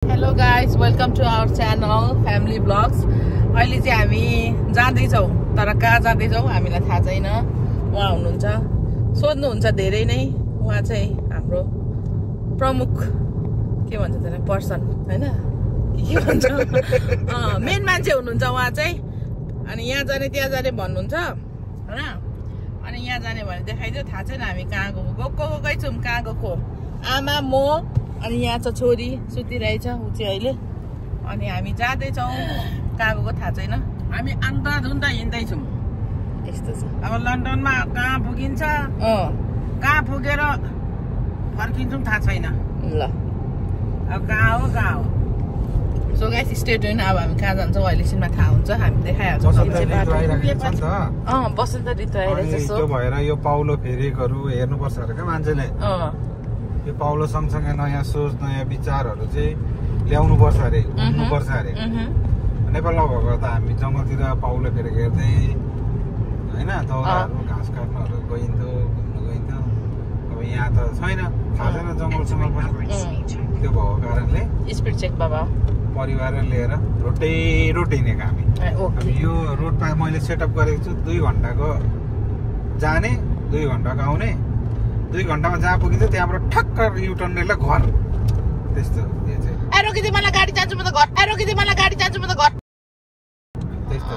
Hello guys, welcome to our channel Family Vlogs. अहिले चाहिँ हामी जाँदै छौं तर कहाँ जाँदै छौं हामीलाई थाहा छैन। उहाँ हुनुहुन्छ सोध्नुहुन्छ धेरै नै। उहाँ चाहिँ हाम्रो प्रमुख के भन्छ त्यसलाई पर्सन हैन के भन्छ मेन मान्छे हुनुहुन्छ उहाँ चाहिँ। अनि यहाँ जाने त्यहाँ जाने भन्नुहुन्छ हैन। अनि यहाँ जाने भने देखाइदियो थाहा छैन हामी कहाँ गएकै छौं कहाँ गएको। आमा म अनि यहाँ छ छोरी सुतिरहेछ उ चाहिँ अहिले। अनि हामी जाँदैछौँ कहाँ गएको थाहा छैन। हामी अन्धा धुन्दा हिँड्दैछौँ। यस्तो छ अब लन्डनमा कहाँ पुगिन्छ कहाँ पुगेर फर्किन्छौँ थाहा छैन। ल अब कहाँ हो सो गाइस स्टे ट्युन। अब हामी कहाँ जान्छौँ अहिले सिनमा थाहा हुन्छ हामी देखाइहाल्छौँ। बसन्त ऋतु आइरहेछ। सो भएर यो पाउलो फेरेकोहरू हेर्नुपर्छ अरे क्या मान्छेले। यो पाउलो सँगसँगै नयाँ सोच नयाँ विचारहरू चाहिँ ल्याउनु पर्छ अरे हुनुपर्छ अरे। नेपालमा भएको त हामी जङ्गलतिर पाउलो फेरेको हेर्दै होइन दाउराहरू घाँस काट्नहरू गइन्थ्यो घुम्नु गइन्थ्यो। अब यहाँ त छैन थाहा छैन जङ्गल सङ्गल पनि। त्यो भएको कारणले स्पिड चेक बाबा परिवार लिएर रोड हिँडेको हामी। यो रोड मैले सेटअप गरेको छु 2 घन्टाको जाने 2 घन्टाको आउने। 2 घन्टामा जहाँ पुगिन्छ त्यहाँबाट ठक्क युटर्न लिएर घर त्यस्तो रोकिदिए मलाई गाडी चाहन्छु म त घर रोकिदिए मलाई गाडी चाहन्छु म त घर त्यस्तो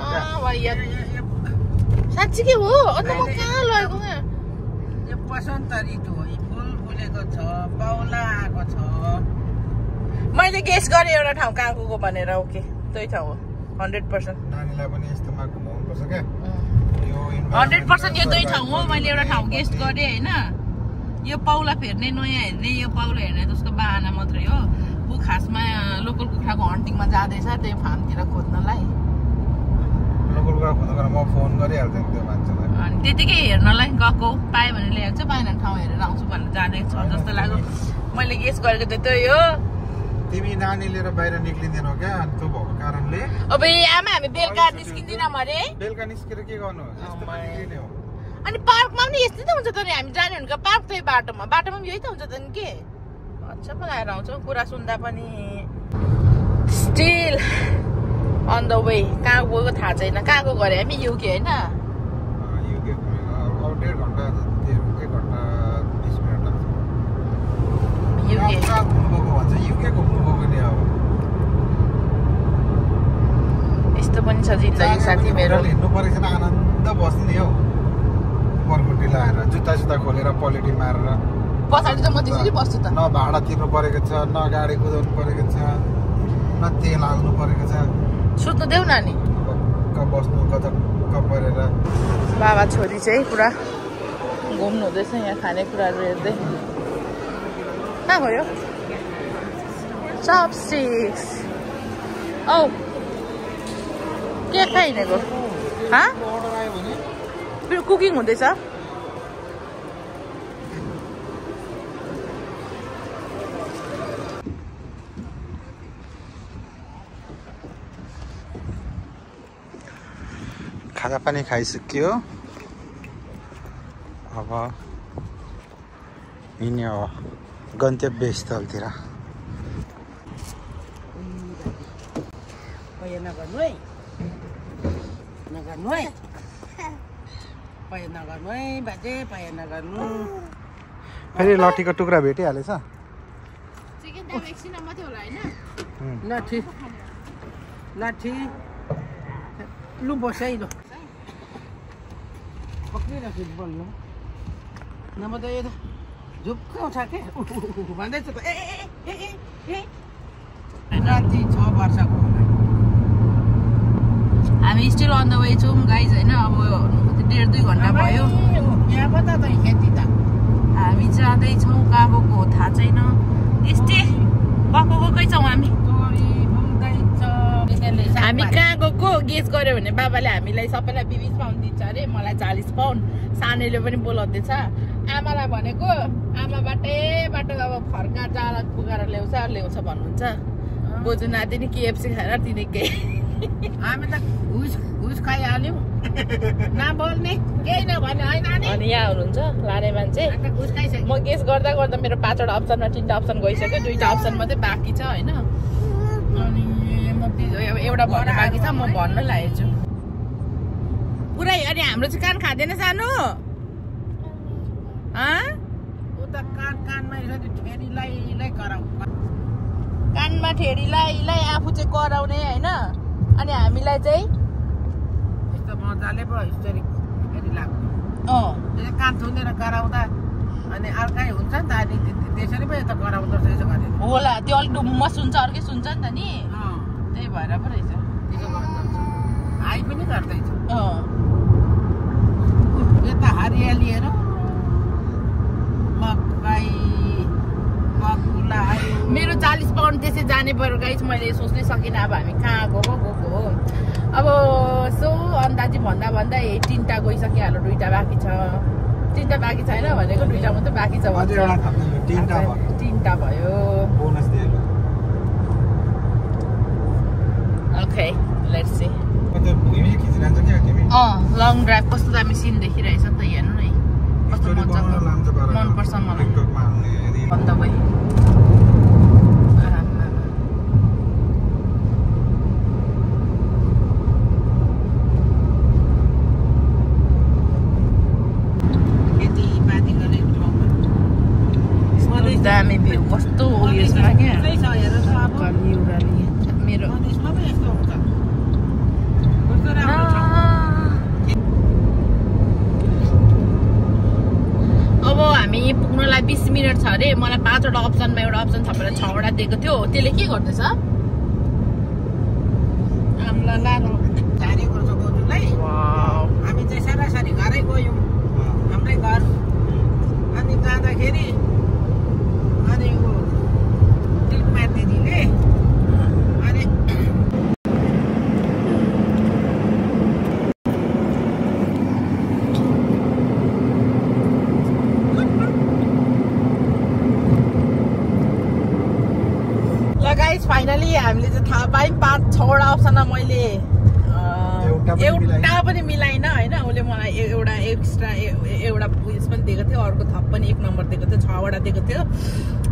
साँच्ची के हो। अन्त म कहाँ लगेको यो बसन्त ऋतु हो। फुल फुलेको छ पाउला आएको छ। मैले गेस गरेँ एउटा ठाउँ कहाँ गएको भनेर। ओके त्यही ठाउँ हो 100%। नानीलाई पनि यस्तोमा घुमाउनु पर्छ क्या 100% यो दुई ठाउँ हो। मैले एउटा ठाउँ गेस गरेँ होइन। यो पाउला फेर्ने नयाँ हेर्ने यो पाउला हेर्ने जसको बाहना मात्रै हो। ऊ खासमा लोकल कुखुराको हन्टिङमा जाँदैछ त्यही फार्मतिर खोज्नलाई। लोकल कुखुरा खोज्नु म फोन गरिहाल्छु त्यो मान्छेलाई। अनि त्यतिकै हेर्नलाई गएको पाएँ भने ल्याउँछ पाएन ठाउँ हेरेर आउँछु भनेर जाँदैछ जस्तो लाग्यो। मैले गेस गरेको त त्यही हो। तिमी नानी लिएर बाहिर निक्लिँदैनौ क्या अनि त्यो भएको कारणले। अब आमा हामी बेलुका निस्किँदैनौँ अरे। बेलुका निस्केर के गर्नु निक्लिने हो। अनि पार्कमा पनि यस्तै त हुन्छ त नि। हामी जाने भनेको पार्क त्यही बाटोमा बाटोमा पनि यही त हुन्छ त नि के। अच्छा लगाएर आउँछौँ कुरा सुन्दा पनि। स्टिल अन द वे कहाँ गएको थाहा छैन। कहाँ गएको गरे हामी युके होइन। युके अब 1.5 घन्टा 1 घन्टा 20 मिनट लाग्छ। युके घुम्नु भन्छ युके घुम्नु गएको नि अब यस्तो पनि छ जिन्दगी साथी मेरो। हिँड्नु परेको छैन आनन्द बस्ने नि हौ। परकुटी लगाएर जुत्ता सुत्ता खोलेर पलेटी मारेर पछाडि त म त्यसरी बस्छु त। न भाडा तिर्नु परेको छ न गाडी कुदाउनु परेको छ न तेल हाल्नु परेको छ। सुत्नु देऊ नानी बस्नु गजक्क परेर। बाबा छोरी चाहिँ पुरा घुम्नु हुँदैछ यहाँ खानेकुराहरू हेर्दै। कहाँ गयो चपस्टिक्स औ के खाइनेको कुकिङ हुँदैछ। खाजा पानी खाइसक्यो अब हिँड्ने हो गन्तव्य स्थलतिर। नगर्नु है नगर्नु है पय नगर्नु है बाजे पय नगर्नु। फेरि लट्ठीको टुक्रा भेटिहालेछ। लाठी लाठी लु बसै ल पक्रिराख्नु पर्यो नभए त यो त झुक्क उठाके भन्दैछ त राति 6 वर्षको हामी स्टिल अन द वे छौँ गाइज होइन। अब 1.5-2 घन्टा भयो। यहाँ पता त खेती त हामी जाँदैछौँ कहाँ गएको हो थाहा छैन। यस्तै गएकै छौँ हामी कहाँ गएको गेस गर्यो भने बाबाले हामीलाई सबैलाई 20 पाउन्ड दिन्छ अरे। मलाई 40 पाउन्ड। सानैले पनि बोलाउँदैछ। आमालाई भनेको आमा बाटो अब फर्का जाला पुगाएर ल्याउँछ भन्नुहुन्छ। बोजू नाति नि KFC खाएर तिनीकै हामी त घुस खाइहाल्यौँ। नबोल्ने केही नभने होइन नि। अनि यहाँ हुनुहुन्छ लाने मान्छे। म गेस गर्दा गर्दा मेरो 5वटा अप्सनमा 3टा अप्सन गइसक्यो, 2टा अप्सन मात्रै बाँकी छ होइन। अनि म एउटा भन्न बाँकी छ, म भन्न लागेको छु पुरै। अनि हाम्रो चाहिँ कान खाँदैन सानो उता कानमा ठेरीलाई कराउ, कानमा ठेरीलाई आफू चाहिँ कराउने होइन। अनि हामीलाई चाहिँ यस्तो मजाले पो हिस्टोरी फेरि लाग्छ। कान थुनेर कराउँदा अनि अर्कै हुन्छ नि त। अनि त्यसरी पो यता कराउँदो रहेछ भने होला, त्यो अलिक डुम्म सुन्छ, अर्कै सुन्छ नि त नि, त्यही भएर पो रहेछ। हाई पनि गर्दैछ। यता हरियालीहरू मकै बकुलाहरू। मेरो 40 पाउन्ड त्यसै जाने पऱ्यो गाइस। मैले सोच्नै सकिनँ अब हामी कहाँ गएको हो। अब सो अन्दाजी भन्दा 3टा गइसकिहाल्यो, 2टा बाँकी छ। 3टा बाँकी छैन भनेको, 2टा मात्रै बाँकी छ। 3टा भयो। Okay let's see. Long drive कस्तो दामी सिन देखिरहेछ नि त, हेर्नु न कस्तो मजाको मनपर्छ मलाई। बन्द भयो। दामी भ्यू कस्तो उयसमा क्या मेरो। अब हामी पुग्नलाई 20 मिनट छ अरे। मलाई 5वटा अप्सनमा एउटा अप्सन छ भने 6वटा दिएको थियो। त्यसले के गर्दैछ? हामीलाई लानु 4 वर्षको जुलाई हामी चाहिँ सरासरी घरै गयौँ, हाम्रै घर। अनि जाँदाखेरि अनि दिलमा दिदीले अनि गाइस फाइनली हामीले चाहिँ थाहा पायौँ 5-6वटा अप्सनमा मैले एउटा पनि मिलाइन होइन। उसले मलाई एउटा एक्स्ट्रा एउटा उयस पनि दिएको थियो, अर्को थप पनि 1 नम्बर दिएको थियो, 6वटा दिएको थियो।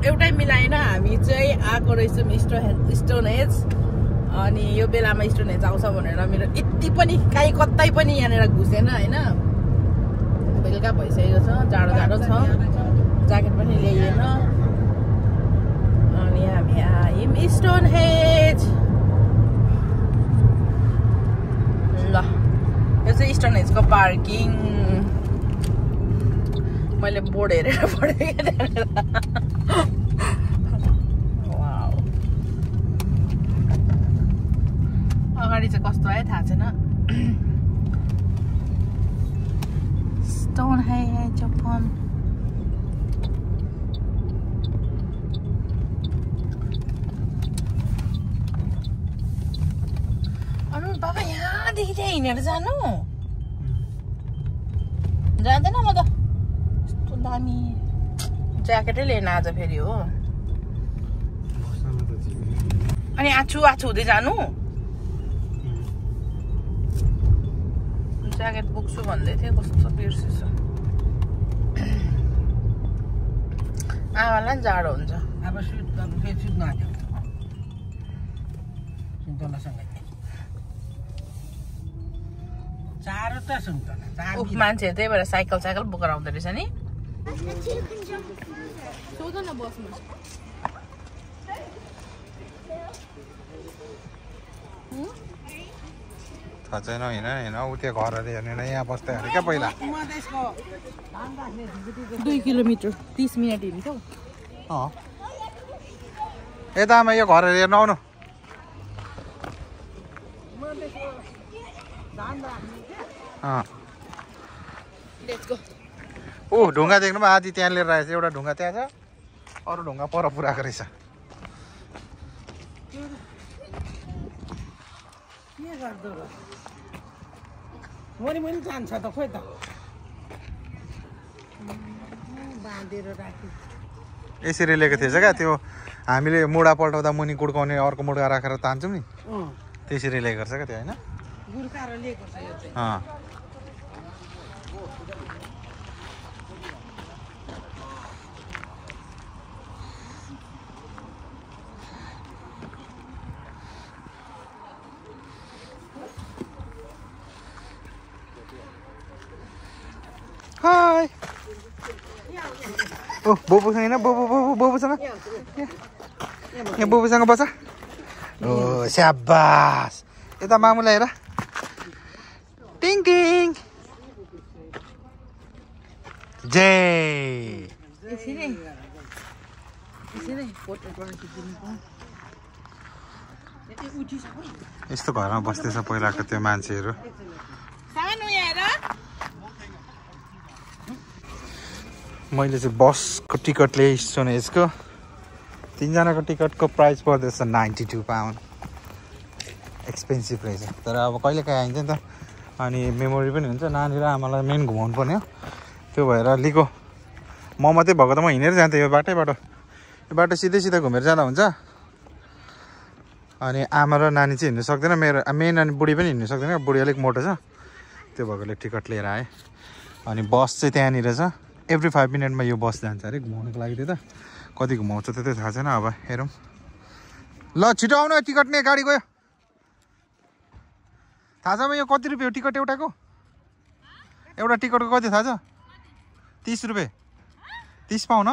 एउटै मिलाएन। हामी चाहिँ आएको रहेछौँ स्टोन हेज। अनि यो बेलामा स्टोन हेज आउँछ भनेर मेरो यति पनि कहीँ कतै पनि यहाँनिर घुसेन होइन। बेलुका भइसकेको छ, जाडो छ, ज्याकेट पनि ल्याइएन। अनि हामी आयौँ स्टोन हेज। ल यो चाहिँ स्टोन हेजको पार्किङ। मैले बोर्ड हेरेर पढेको त्यहाँनिर। अगाडि चाहिँ कस्तो आयो थाहा छैन। Stone has Japan. अनु बाबा यहाँदेखि चाहिँ हिँडेर जानु जाँदैन। म त यस्तो दामी ज्याकेटै लिएन आज फेरि हो। अनि आछु हुँदै जानु। ज्याकेट बोक्छु भन्दै थिएँ, कस्तो बिर्सेछ। आमालाई पनि जाडो हुन्छ। अब फेरि सुत्नु आँट्यो सुन्तलासँगै। 4वटा सुन्तला। मान्छेहरू त्यही भएर साइकल बोकेर आउँदो रहेछ नि। सोध न बस्नु। थाहा छैन होइन ऊ त्यो घरहरू हेर्ने यहाँ बस्दै अरे क्या पहिला। 2 किलोमिटर 30 मिनट हिँड्छौ। यतामा यो घरहरू हेर्नु आउनु। ऊ ढुङ्गा देख्नुभयो आदि त्यहाँ लिएर आएछ। एउटा ढुङ्गा त्यहाँ छ, अरू ढुङ्गा पर पुऱ्याएको रहेछ। पनि जान्छ त खोइ त बाँधेर राखि। यसरी लिएको थिएछ क्या त्यो हामीले मुढा पल्टाउँदा मुनि कुड्काउने अर्को मुढा राखेर तान्छौँ नि, त्यसरी लिएको रहेछ क्या त्यो होइन। गुर्खाहरु लिएको छ यो चाहिँ हाय ओ बोबुसँग हैन बोबुसँग यहाँ बोबुसँग बस ओ स्याबास यता मामुलाई हेर टिङ टिङ जय यस्तो घरमा बस्दैछ पहिलाको त्यो मान्छेहरू मैले चाहिँ बसको टिकट ल्याएँ स्टोन एजको 3 जनाको टिकटको प्राइस पर्दैछ 92 पाउन्ड एक्सपेन्सिभ रहेछ तर अब कहिले काहीँ आइन्छ नि त अनि मेमोरी पनि हुन्छ नानी र आमालाई मेन घुमाउनु पर्ने हो त्यो भएर लिएको म मात्रै भएको त म हिँडेर जान्थेँ यो बाटो सिधै घुमेर जाँदा हुन्छ अनि आमा र नानी चाहिँ हिँड्नु सक्दैन मेरो नानी बुढी पनि हिँड्नु सक्दैन बुढी अलिक मोटो छ त्यो भएकोले टिकट लिएर आएँ अनि बस चाहिँ त्यहाँनिर छ एभ्री 5 मिनटमा यो बस जान्छ अरे घुमाउनुको लागि त्यो त कति घुमाउँछ त्यो थाहा छैन अब हेरौँ ल छिटो आउनु टिकट नै गाडी गयो थाहा छ यो कति रुपियाँ हो टिकट एउटा टिकटको कति थाहा छ 30 रुपियाँ 30 पाउन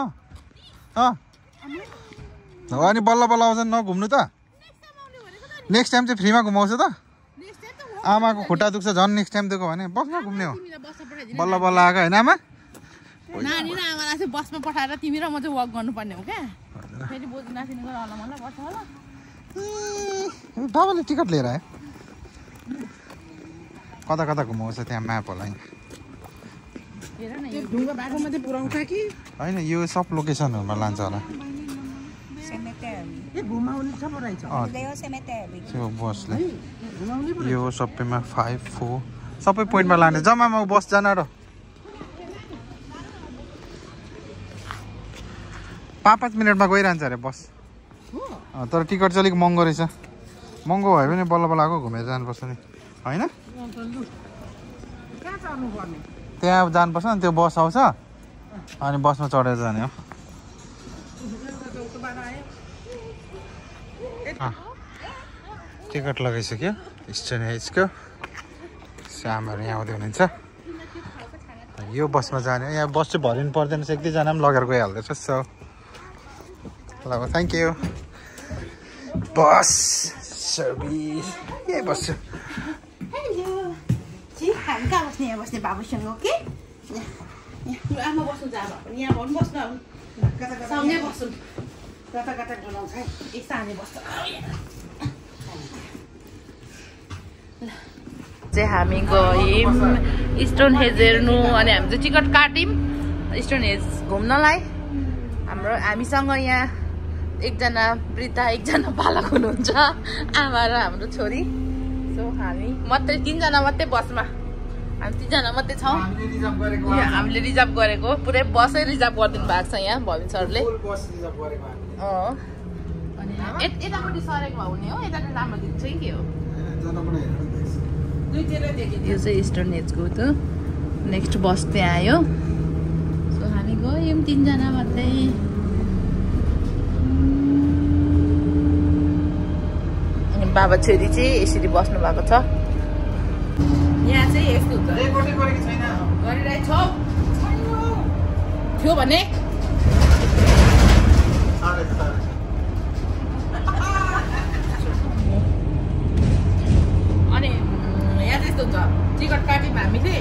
अनि बल्ल आउँछ नघुम्नु त नेक्स्ट टाइम चाहिँ फ्रीमा घुमाउँछ त आमाको खुट्टा दुख्छ झन् नेक्स्ट टाइम दिएको भने बस्न घुम्ने हो बल्ल आएको होइन आमा नानी र आमालाई चाहिँ बसमा पठाएर तिमी र म चाहिँ वक गर्नुपर्ने हो क्या फेरि बोजू नातिनीको होला मलाई बस्छ होला बाबाले टिकट लिएर आयो कता घुमाउँछ त्यहाँ म्याप होला ढुङ्गा बाटोमा चाहिँ पुऱ्याउँछ कि होइन यो सब लोकेसनहरूमा लान्छ होला बसले यो सबैमा 5 4 सबै पोइन्टमा लाने जम्मामा बस जान र 5 मिनटमा गइरहन्छ अरे बस तर टिकट चाहिँ अलिक महँगो रहेछ महँगो भयो भने बल्ल आएको घुमेर जानुपर्छ नि होइन त्यहाँ जानुपर्छ नि त्यो बस आउँछ अनि बसमा चढेर जाने हो टिकट लगाइसक्यो स्टोन एजको सामहरू यहाँ आउँदै हुनुहुन्छ यो बसमा जाने यहाँ बस चाहिँ भरिनु पर्दैन रहेछ 1-2 जना पनि लगेर गइहाल्दैछ सो ल थ्याङ्क यू बस सर्भिस यही बस्छु हामी कहाँ बस्ने यहाँ बस्ने बाबुसँग ओके आमा बस्नु जानु यहाँ भन्नु बस्नु सँगै बस्नु कता बोलाउँछ एक सानो बस्छ चाहिँ हामी गयौँ स्टोन हेज हेर्नु अनि हामी चाहिँ टिकट काट्यौँ स्टोन हेज घुम्नलाई हामीसँग यहाँ एकजना वृद्ध एकजना बालक हुनुहुन्छ आमा र हाम्रो छोरी सो हामी मात्रै 3 जना मात्रै बसमा हामी 3 जना मात्रै छौँ हामीले रिजर्भ गरेको पुरै बसै रिजर्भ गरिदिनु भएको छ यहाँ भविन सरले अनि यतापट्टि सरेको हुने हो यता राम्रो दिन्छ कि के हो यो चाहिँ स्टोन हेजको त नेक्स्ट बस त्यहाँ आयो सो हामी गयौँ 3 जना मात्रै बाबा छोरी चाहिँ यसरी बस्नु भएको छ यहाँ चाहिँ यस्तो हुन्छ गरिरहेछ थियो भने अनि यहाँ त्यस्तो हुन्छ टिकट काट्यौँ हामीले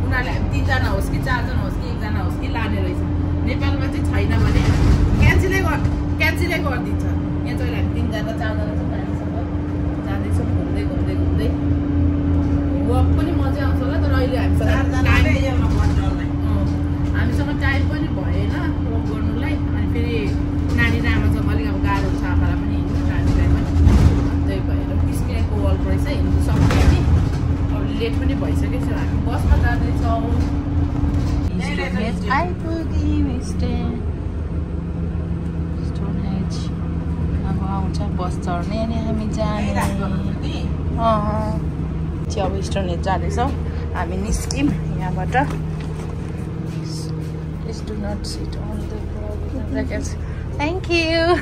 उनीहरूले हामी 3 जना होस् कि 4 जना होस् कि 1 जना होस् कि लाने रहेछ नेपालमा चाहिँ छैन भने क्यान्सलै गरिदिन्छ यहाँ चाहिँ हामी 3 जना 4 जना जाँदैछौँ घुम्दै वक पनि मजा आउँछ होला तर अहिले हामीसँग टाइम पनि भएन वक गर्नुलाई अनि फेरि नानी र आमासँग अलिक अब गाह्रो छ आमालाई पनि हिँड्नु नानीलाई पनि त्यही भएर 20 मिनटको वक रहेछ हिँड्नु सक्यो नि अब लेट पनि भइसकेको छ हामी बसमा जाँदैछौँ अब आउँछ बस चढ्ने अनि हामी जाने अब स्टोनेज जाँदैछौँ हामी निस्क्यौँ यहाँबाट Please do not sit on the ground. Thank you.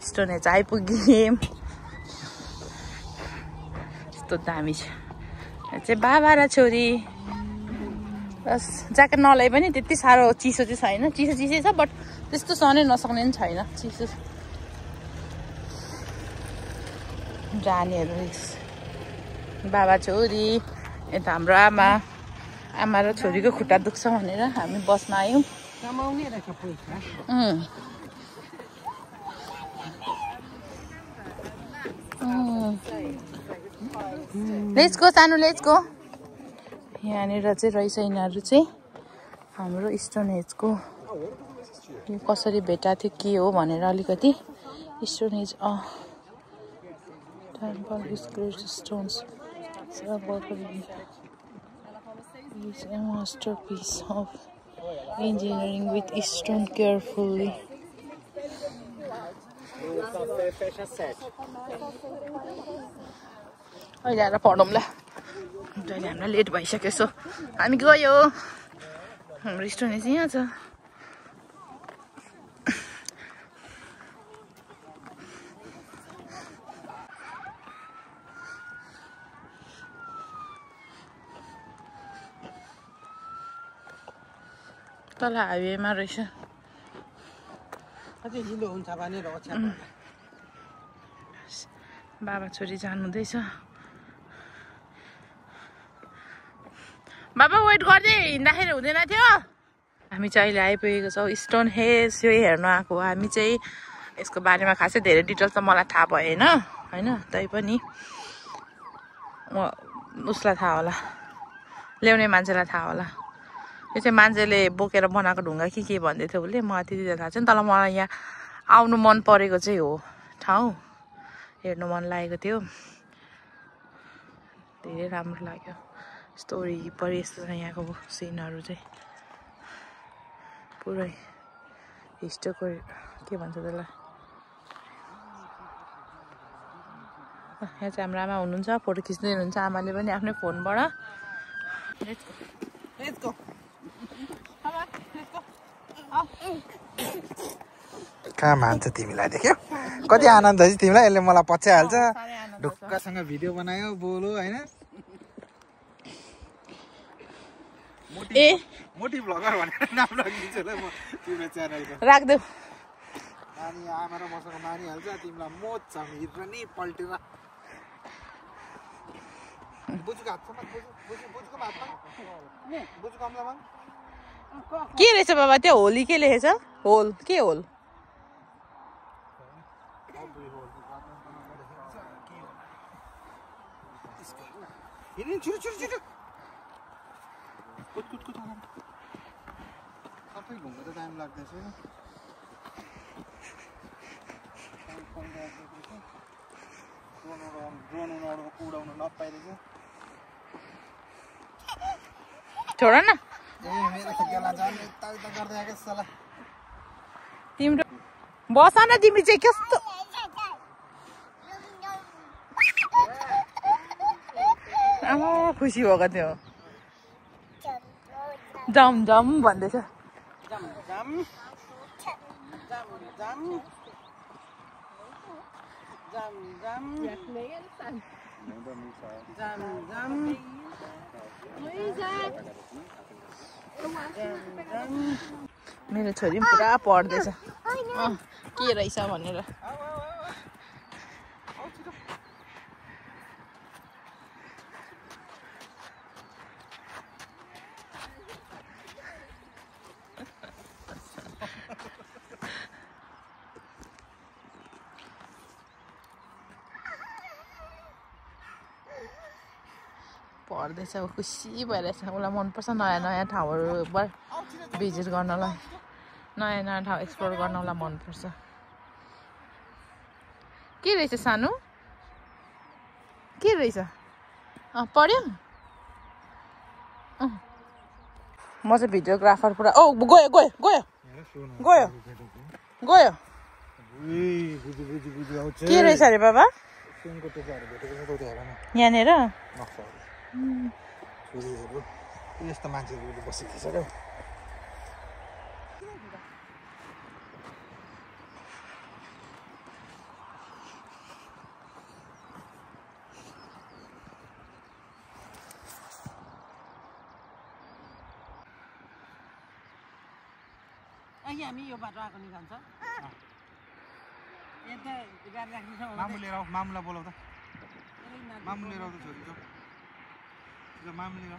Stone Age आइपुग्यौँ यस्तो दामी छ चाहिँ बाबा र छोरी बस ज्याकेट नलाइ पनि त्यति साह्रो चिसो चाहिँ छैन चिसै छ बट त्यस्तो सहनै नसक्ने पनि छैन चिसो जानेहरू बाबा छोरी यता हाम्रो आमा र छोरीको खुट्टा दुख्छ भनेर हामी बसमा आयौँ लेट्स गो सानो लेट्स गो यहाँनिर चाहिँ रहेछ यिनीहरू चाहिँ हाम्रो स्टोनहेजको यो कसरी भेटा थियो के हो भनेर अलिकति Stonehenge temple is great stones is a masterpiece of engineering with stone carefully. अहिले आएर पढौँला अहिले हामीलाई लेट भइसक्यो सो हामी गयो हाम्रो स्टोनेज यहाँ छ तल हाइवेमा रहेछ बाबा छोरी जानुहुँदैछ बाबा वेट गर्दै हिँड्दाखेरि हुँदैन थियो हामी चाहिँ अहिले आइपुगेको छौँ स्टोनहेज यो हेर्न आएको हामी चाहिँ यसको बारेमा खासै धेरै डिटेल्स त मलाई थाहा भएन होइन तैपनि उसलाई थाहा होला ल्याउने मान्छेलाई थाहा होला यो चाहिँ मान्छेले बोकेर बनाएको ढुङ्गा के भन्दै थियो उसले मलाई त्यति थाहा छैन तर मलाई यहाँ आउनु मन परेको चाहिँ हो ठाउँ हेर्नु मन लागेको थियो धेरै राम्रो लाग्यो यस्तो वरिपरि यस्तो छ यहाँको सिनहरू चाहिँ पुरै हिस्टोको के भन्छ त्यसलाई यहाँ चाहिँ हाम्रो आमा हुनुहुन्छ फोटो खिच्दै हुनुहुन्छ आमाले पनि आफ्नै फोनबाट कहाँ मान्छ तिमीलाई देख्यो कति आनन्द छ तिमीलाई यसले मलाई पछ्याइहाल्छ ढुक्कसँग भिडियो बनायो बोलो होइन मोटी भ्लगर भनेर नाम राखिदिन्छु ल म तिम्रो च्यानलको राख्देऊ अनि आमा र मसँग मानिहाल्छ तिमीलाई मोज छ हिर्न नि पल्टेर बुझुको हातमा बुझुको हातमा बुझुको अम्लामा के रहेछ बाबा त्यो होली के लेखेछ होल के होल सबै घुम्नु त टाइम लाग्दैछ ड्रोन उडाउनु नपाइरहेछ छोड न तिम्रो बस न तिमी चाहिँ कस्तो खुसी भएको थियो जम जम भन्दैछ मेरो छोरी पनि पुरा पढ्दैछ के रहेछ भनेर पढ्दैछ खुसी भइरहेछ उसलाई मनपर्छ नयाँ नयाँ ठाउँहरू भिजिट गर्नलाई नयाँ नयाँ ठाउँ एक्सप्लोर गर्न उसलाई मनपर्छ के रहेछ सानो के रहेछ पढ्यो म चाहिँ भिडियोग्राफर पुरा गयो गयो गयो गयो गयो के रहेछ अरे बाबा यहाँनिर यस्तो मान्छेहरू बसेको छ क्या हामी यो बाटो आएको निकाल्छ यता गाडी राख्ने छ मामु लिएर आऊ मामुलाई बोलाउ त मामु लिएर आऊ त छोरी जाऊ मामु लिएर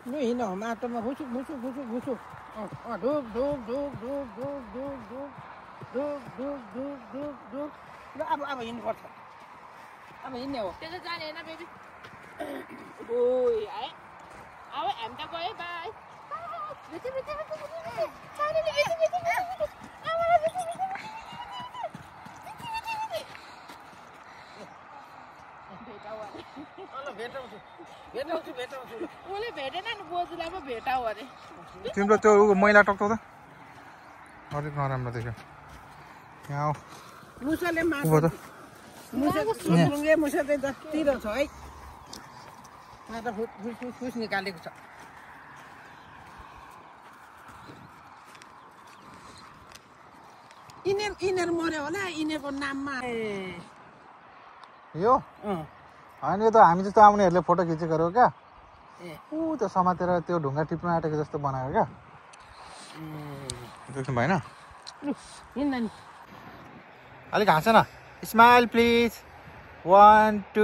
ल हिँड माटोमा घुसु घुसु घुसु घुसु ढुक ढुक ढुक ढुक ढुक ढुक ढुक ढुक ढुक ढुक ढुक ढुक ल अब हिँड्नुपर्छ अब हिँड्ने हो त्यो त जाने होइन बेबी ओइ आए अब हामी त गयो बाई उसले भेटेन नि बोजूलाई पो भेटाऊ अरे तिम्रो त्यो मैला टक्टाउ त अलिक नराम्रो देख्यो यहाँ आऊ मुसाले उभो त मुसा चाहिँ जति रहेछ है यहाँ त फुस निकालेको छ यिनीहरू मर्यो होला यिनीहरूको नाममा यो होइन यो त हामी जस्तो आउनेहरूले फोटो खिचेको हो क्या ऊ त्यो समातेर त्यो ढुङ्गा टिप्न आँटेको जस्तो बनायो क्या देख्नु भएन अलिक हाँस न स्माइल प्लिज 1 2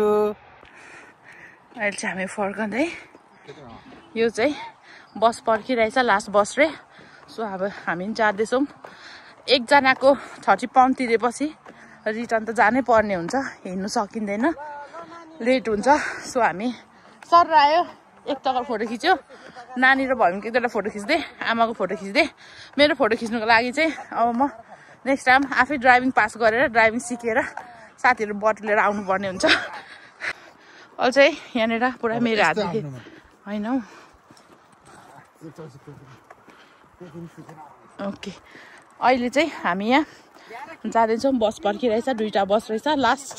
अहिले चाहिँ हामी फर्कँदै यो चाहिँ बस पर्खिरहेछ लास्ट बस रे सो अब हामी जाँदैछौँ एकजनाको 30 पाउन्ड तिरेपछि रिटर्न त जानै पर्ने हुन्छ हिँड्नु सकिँदैन लेट हुन्छ सो हामी सर आयो एक टक्कर फोटो खिच्यो नानी र भयमको एकजना फोटो खिच्दै आमाको फोटो खिच्दै मेरो फोटो खिच्नुको लागि चाहिँ अब म नेक्स्ट टाइम आफै ड्राइभिङ पास गरेर ड्राइभिङ सिकेर साथीहरू बटुलेर आउनुपर्ने हुन्छ अहिले चाहिँ यहाँनिर पुरा मेरो हात होइन हौ ओके अहिले चाहिँ हामी यहाँ जाँदैछौँ बस पर्खिरहेछ 2टा बस रहेछ लास्ट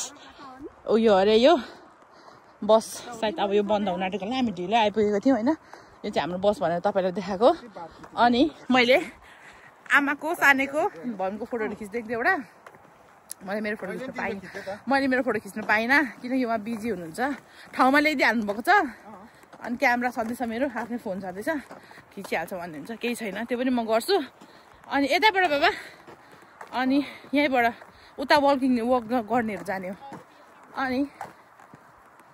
उयो अरे यो बस सायद अब यो बन्द हुन आँटेको हामी ढिलै आइपुगेको थियौँ होइन यो चाहिँ हाम्रो बस भनेर तपाईँलाई देखाएको अनि मैले आमाको सानेको भनको फोटोहरू खिच्दैको थिएँ एउटा मैले मेरो फोटो खिच्नु पाइनँ किनकि उहाँ बिजी हुनुहुन्छ ठाउँमा ल्याइदिइहाल्नु भएको छ अनि क्यामेरा छँदैछ मेरो आफ्नै फोन छँदैछ खिचिहाल्छ भन्ने हुन्छ केही छैन त्यो पनि म गर्छु अनि यतैबाट बाबा अनि यहीँबाट उता वक गर्नेहरू जाने हो अनि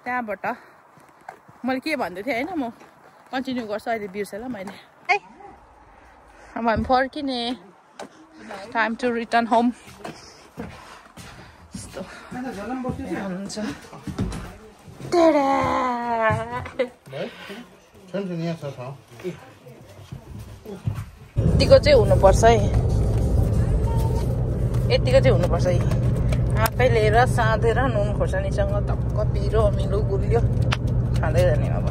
त्यहाँबाट मैले के भन्दै थिएँ होइन म कन्टिन्यू गर्छु अहिले बिर्सेँ ल मैले अब हामी फर्किने टाइम टु रिटर्न होम यस्तो हुन्छ यतिको चाहिँ हुनुपर्छ है यतिको चाहिँ हुनुपर्छ है आफै लिएर साँधेर नुन खोर्सानीसँग धक्क पिरो मिलो गुलियो खाँदै जाने अब